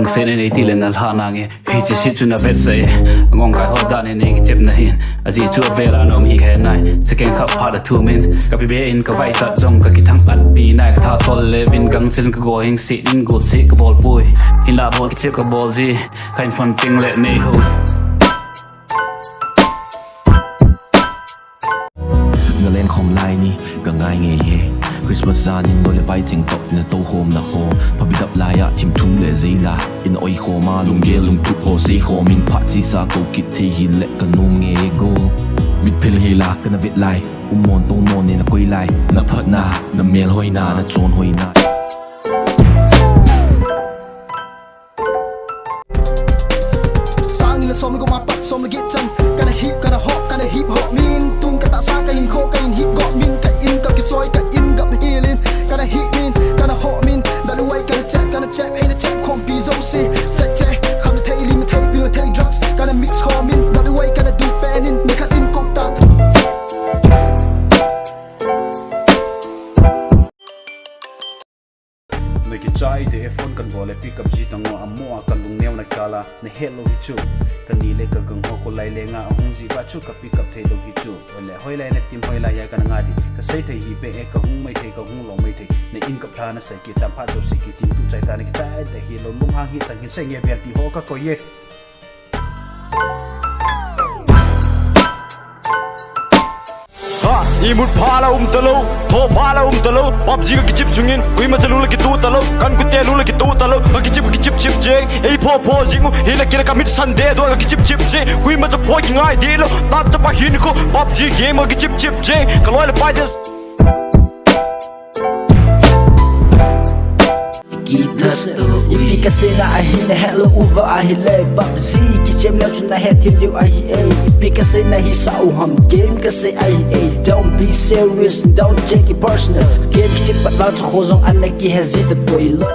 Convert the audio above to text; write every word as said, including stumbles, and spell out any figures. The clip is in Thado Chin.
Sen en eighty le na lha nange. Hiche si chu na vetsah e. Ngong kai ho dan e nei kichep na hin. Aji chu avela nom hi khe nai. Second khat phat a thum in. Ka pi be in ka vai tat jong ka kithang at pi nai ka tha tol le vin gang chen ka go hing si in go si ka bol pui. Hin la bol kichep ka bol ji. Ka in phone ping le nei ho. Nga len khom lai ni, ka ngai ngei he. Christmas zan in no le pai cheng top na to khom na ho. Phabidap lai a thim thu le zei la. In oi khom a lung gel lung tup ho sei khom in phat si sa to kit thei hi le ka nung nge go. Mit phel hi la ka na vet lai. Um mon to mon ne na koi lai. Na phat na, na mel hoi na, na chon hoi na. Sang ni le som le gup ma pat som le get chan. Kana hip, kana hop, kana hip hop min. Tung ka tahsa ka in kho, ka in hip gop min. Ka in ka kichoi, ka in gap hilin. Kana hip min, kana hop min. Dalu wai kana chep, kana chep, ei na chep khom pi zo si. Chep chep, kham thei lim thei pil thei drugs. Kana mix khom min, dalu wai kana du pen in. Ni khat in kok ta. Na kichai te e phone kan bol le pick up ji tang o amo a ka lung neo na kala na hello hi chu. Ka ni le ka gang ho ko lai le nga a hung ji ba chu ka pick up thei lo hi chu. Ole hoi lai na tim hoi lai ya ka na nga di. Ka sei thei hi be e ka hung mai thei ka hung lo mai thei. Na in ka phla na sei ki tam pha chu sei ki tim tu chai ta na kichai te hi lo lung hang hi tang hin sei nge bel ti ho ka ko ye. Ha, imut phala um talo, tho phala um talo, PUBG ka kichip sungin, kuima cha lula kitu talo, kan kute lula kitu talo, ka kichip kichip chip jeng, ei pho pho jingu, hila kila ka mit Sunday do ka kichip chip se, kuima cha pho ki ngai dilo, ta cha pa hin ko, PUBG game ka kichip chip jeng, ka loi le pai je. Ipi kaseina ahile hello uva ahile PUBG kichem leu chun nahet thim diu ahi e. Ipi kaseina hi sa u ham game kasei ahi e. Don't be serious, don't take it personal. Game kichim pat vang chu kho jong ana kihe ji ta poi lo.